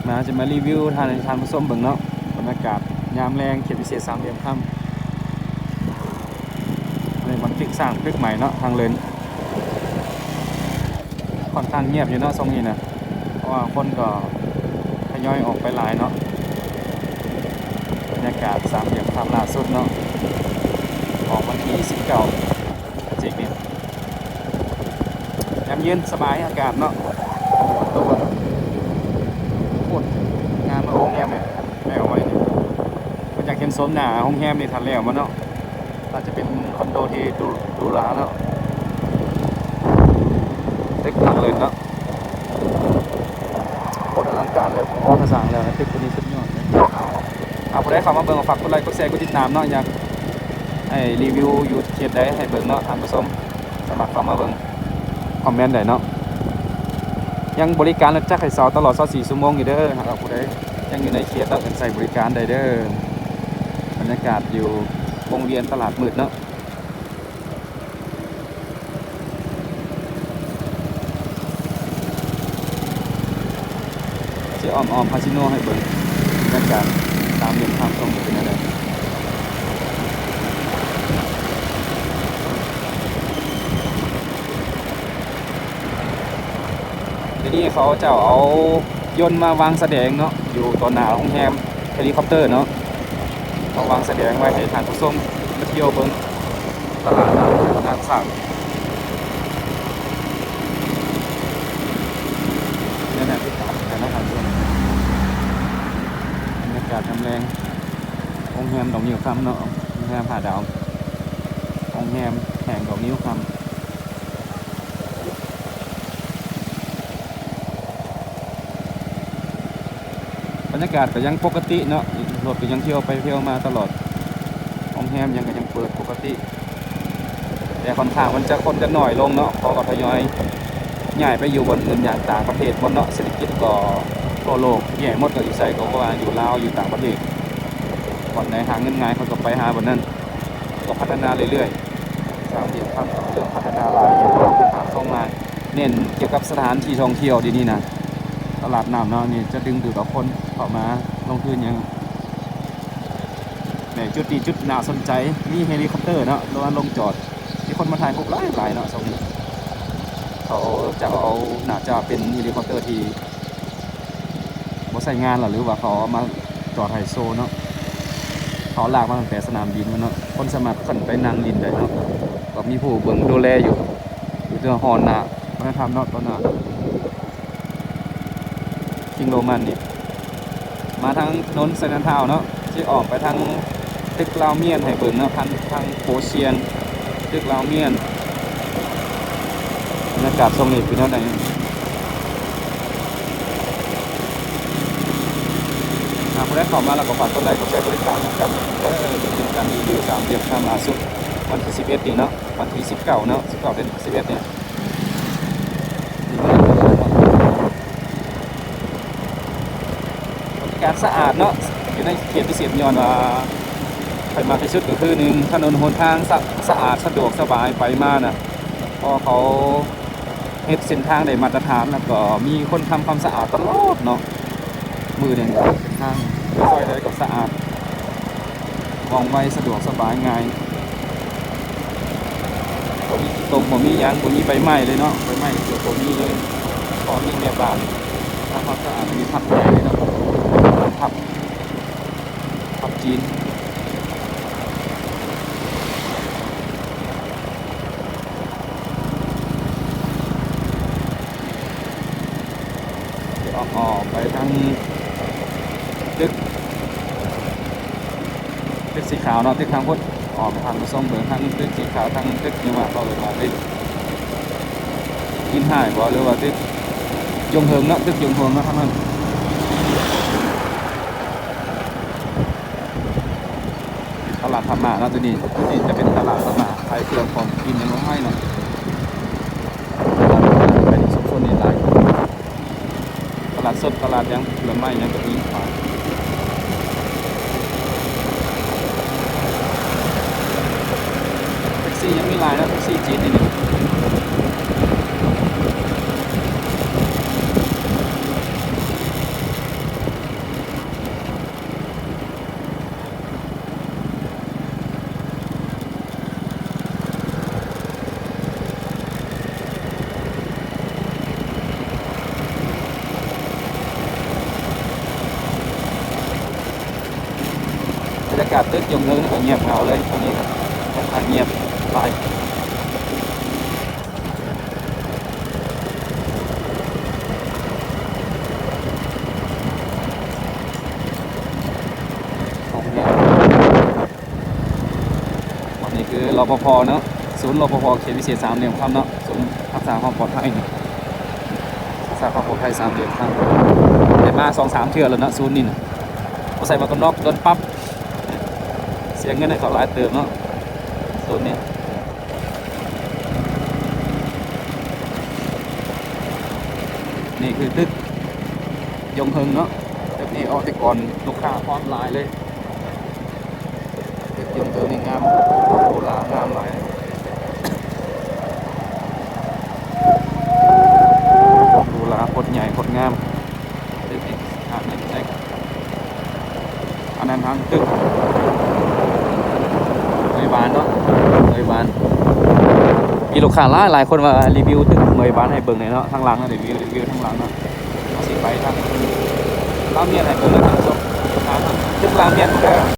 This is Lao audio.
ມາ ຈະມາຣີວິວທ່ານ ໃຫ້ທ່ານຜູ້ຊົມເບິ່ງເນາະ ບັນຍາກາດຍາມແລງ ເຂດພິເສດສາມຫຼ່ຽມຄຳ. ອັນນີ້ມັນຕຶກສ້າງຕຶກໃໝ່ເນາະ ທາງເລີນ ຂ້ອນຂ້າງງຽບຢູ່ເນາະຊ່ວງນີ້ນະ ເພາະວ່າຄົນກໍທະຍອຍອອກໄປຫຼາຍເນາະ. ບັນຍາກາດສາມຫຼ່ຽມຄຳລ່າສຸດເນາະ ຂອງວັນທີສິບເກົ້າ ພະຈິກນີ້ ຍາມເຢັນສະບາຍອາກາດເນາະ. ໂຄດງາມເນາະ ໂຮງແຮມນີ້ ແລ້ວໄວນີ້ ເພິ່ນຢາກເຫັນໂສມໜ້າໂຮງແຮມນີ້ ຖ້າແລ້ວມາເນາະ. ອາດຈະເປັນຄອນໂດທີ່ຫຼູຫຼາເນາະ ຕຶກພັກເລີຍເນາະ ໂຄດອະລັງການເລີຍ. ພໍຖ້າສ້າງແລ້ວ ຕຶກຕົວນີ້ສຸດຍອດເລີຍ. ຖ້າຜູ້ໃດເຂົ້າມາເບິ່ງ ຝາກກົດໄລ ກົດແຊ ກົດຕິດຕາມເນາະ ຢາກໃຫ້ຣີວິວຢູ່ເຂດໃດໃຫ້ເບິ່ງເນາະ ທ່ານຜູ້ຊົມ ສາມາດເຂົ້າມາເບິ່ງ ຄອມເມັນໄດ້ເນາະ. ຍັງບໍລິການລົດຈັກໃຫ້ເຊົ່າຕະຫຼອດຊາວສີ່ຊົ່ວໂມງຢູ່ເດີ ຫາກວ່າຜູ້ໃດຍັງຢູ່ໃນເຂດເນາະ ເອີ້ນໃຊ້ບໍລິການໄດ້ເດີ. ບັນຍາກາດຢູ່ວົງວຽນຕະຫຼາດມືດເນາະ ຊິອ້ອມໆ ຄາສິໂນໃຫ້ເບິ່ງ ບັນຍາກາດສາມຫຼ່ຽມຄຳຊ່ວງນີ້ເປັນແນວໃດ. ດຽວນີ້ເຂົາເຈົ້າເອົາຍົນມາວາງສະແດງເນາະ ຢູ່ຕໍ່ໜ້າໂຮງແຮມເຮລິຄອບເຕີເນາະ ເອົາວາງສະແດງໄວ້ໃຫ້ທ່ານຜູ້ຊົມມາທ່ຽວເບິ່ງຕະຫຼາດນ້ຳນາຊ້າງ. ແນວນັ້ນ ບັນຍາກາດຍາມແລງ ໂຮງແຮມດອກງິ້ວຄຳເນາະ ໂຮງແຮມຫ້າດາວ ໂຮງແຮມແຫ່ງດອກງິ້ວຄຳ. ບັນຍາກາດກໍຍັງປົກກະຕິເນາະ ລົດກໍຍັງທ່ຽວໄປທ່ຽວມາຕະຫຼອດ ໂຮງແຮມຫຍັງກໍຍັງເປີດປົກກະຕິ ແຕ່ຂ້ອນຂ້າງມັນຈະ ຄົນຈະໜ້ອຍລົງເນາະ ເຂົາກໍທະຍອຍຍ້າຍໄປຢູ່ບ່ອນອື່ນ ຢ່າງຕ່າງປະເທດໝົດເນາະ. ເສດຖະກິດກໍທົ່ວໂລກແຍ່ໝົດ ກໍຢູ່ໃສກໍບໍ່ວ່າ ຢູ່ລາວ ຢູ່ຕ່າງປະເທດ ບ່ອນໃດຫາເງິນງ່າຍ ເຂົາກໍໄປຫາບ່ອນນັ້ນ ກໍພັດທະນາເລື້ອຍໆ. ສາມຫຼ່ຽມຄຳເລີ່ມພັດທະນາຫຼາຍ ເປັນທາງເຂົ້າມາ ເນັ້ນກ່ຽວກັບສະຖານທີ່ທ່ອງທ່ຽວດຽວນີ້ນະ. ຕະຫຼາດນ້ຳເນາະ ນີ້ຈະດຶງດູດເອົາຄົນເຂົ້າມາລົງທຶນຫຍັງ. ແມ່ນຈຸດນີ້ຈຸດໜ້າສົນໃຈ ມີເຮລິຄອບເຕີເນາະ ລົງມາລົງຈອດ ມີຄົນມາຖ່າຍຮູບຫຼາຍໆເນາະຊ່ວງນີ້. ເຂົາຈະເອົາ ໜ້າຈະເປັນເຮລິຄອບເຕີທີ່ ບໍ່ໃຊ້ງານລະ ຫຼືວ່າເຂົາເອົາມາຈອດໃຫ້ໂຊເນາະ. ເຂົາລາກມາຕັ້ງແຕ່ສະໜາມບິນພຸ້ນເນາະ ຄົນສາມາດຂຶ້ນໄປນັ່ງຫຼິ້ນໄດ້ເນາະ ກໍມີຜູ້ເບິ່ງດູແລຢູ່. ຢູ່ທີ່ຫໍໜ້າວັດທະນະທຳເນາະ ຕໍ່ໜ້າຄິງໂຣມັນນີ້ ມາທາງຖະໜົນໄຊນາທາວເນາະ ຊິອ້ອມໄປທາງຕຶກລາວມຽນໃຫ້ເບິ່ງເນາະ ທາງ ທາງໂປຊຽນ ຕຶກລາວມຽນ. ບັນຍາກາດຊ່ວງນີ້ເປັນແນວໃດ? ຫາກຜູ້ໃດເຂົ້າມາແລ້ວກໍຝາກກົດໄລ ກົດແຊ ກົດຕິດຕາມນຳກັນເດີ ເປັນການຣີວິວສາມຫຼ່ຽມຄຳລ່າສຸດ ວັນທີສິບເອັດນີ້ເນາະ ວັນທີສິບເກົ້າເນາະ ສິບເກົ້າເດືອນສິບເອັດນີ້. ການສະອາດເນາະ ຢູ່ໃນເຂດພິເສດ ຍ້ອນວ່າຂ້ອຍມັກທີ່ສຸດກໍຄື ໜຶ່ງ ຖະໜົນຫົນທາງສະ ສະອາດ ສະດວກສະບາຍໄປມານະ ເພາະເຂົາເຮັດເສັ້ນທາງໄດ້ມາດຕະຖານ ແລ້ວກໍມີຄົນທຳຄວາມສະອາດຕະຫຼອດເນາະ. ມື້ໜຶ່ງເສັ້ນທາງ ຊອຍໃດກໍສະອາດ ວ່ອງໄວ ສະດວກສະບາຍ ງ່າຍ ບໍ່ມີຂີ້ຕົມ ບໍ່ມີຫຍັງ ບໍ່ມີໃບໄມ້ເລີຍເນາະ ໃບໄມ້ກໍບໍ່ມີເລີຍ ເພາະມີແມ່ບ້ານທຳຄວາມສະອາດ ມີພັບໃຫຍ່ເນາະ ພັບ ພັບຈີນ. ອອກ ອອກໄປທາງຕຶກ ຕຶກສີຂາວເນາະ ຕຶກທາງພຸ້ນ ອອກໄປທາງກະຊວງເບິ່ງ ທາງຕຶກສີຂາວ ທາງຕຶກຫຍັງວ່າ ເຂົາເອີ້ນວ່າຕຶກ ຈິນຫາຍ ບໍ່ ຫຼືວ່າຕຶກຢົງເຮິງເນາະ ຕຶກຢົງເຮິງເນາະ ທາງນັ້ນ. ຕະຫຼາດພະມ້າເນາະ ໂຕນີ້ ໂຕນີ້ຈະເປັນຕະຫຼາດພະມ້າ ຂາຍເຄື່ອງຂອງກິນຫຍັງຂອງໄທເນາະ. ຕະຫຼາດພະມ້າໄປໃນຊຸມຊົນນີ້ຫຼາຍ ຕະຫຼາດສົດ ຕະຫຼາດຫຍັງ ຜົນລະໄມ້ຫຍັງກໍມີຂາຍ. ແທັກຊີຍັງມີຫຼາຍເນາະ ແທັກຊີຈີນນີ້. ອາກາດຕຶກຍົງເຮີງນີ້ກໍງຽບເຫງົາເລີຍ ຕອນນີ້ກໍງຽບຫຼາຍ. ອັນນີ້ຄື ລປພ ເນາະ, ສູນ ລປພ ເຂດພິເສດສາມຫຼ່ຽມຄຳເນາະ, ສູນຮັກສາຄວາມປອດໄພນີ້ ຮັກສາຄວາມປອດໄພສາມຫຼ່ຽມຄຳ. ໄດ້ມາສອງສາມເທື່ອແລ້ວເນາະ ສູນນີ້ນະ, ບໍ່ໃສ່ໝວກກັນນັອກ ໂດນປັບ. ເສຍເງິນໃຫ້ເຂົາຫຼາຍເຕີບເນາະ ສູນນີ້. ນີ້ຄືຕຶກຍົງເຮີງເນາະ, ຕຶກນີ້ອອກແຕ່ກ່ອນລູກຄ້າຄວາມຫຼາຍເລີຍ. ຕຶກຍົງເຮີງນີ້ງາມ ຫຼູຫຼາງາມຫຼາຍ, ຫຼູຫຼາ ໂຄດໃຫຍ່ ໂຄດງາມ. ຕຶກນີ້ ອັນນັ້ນທາງຕຶກເໝີຍບານເນາະ, ເໝີຍບານ. ມີລູກຄ້າຫຼາຍໆຄົນວ່າຣີວິວຕຶກເໝີຍບານໃຫ້ເບິ່ງແດ່ເນາະ, ທາງຫຼັງເນາະ, ຣີວິວ ຣີວິວທາງຫຼັງເນາະ. ເຮົາຊິໄປທາງລາວມຽນໃຫ້ເບິ່ງເນາະທ່ານຜູ້ຊົມ, ທາງຕຶກລາວມຽນ.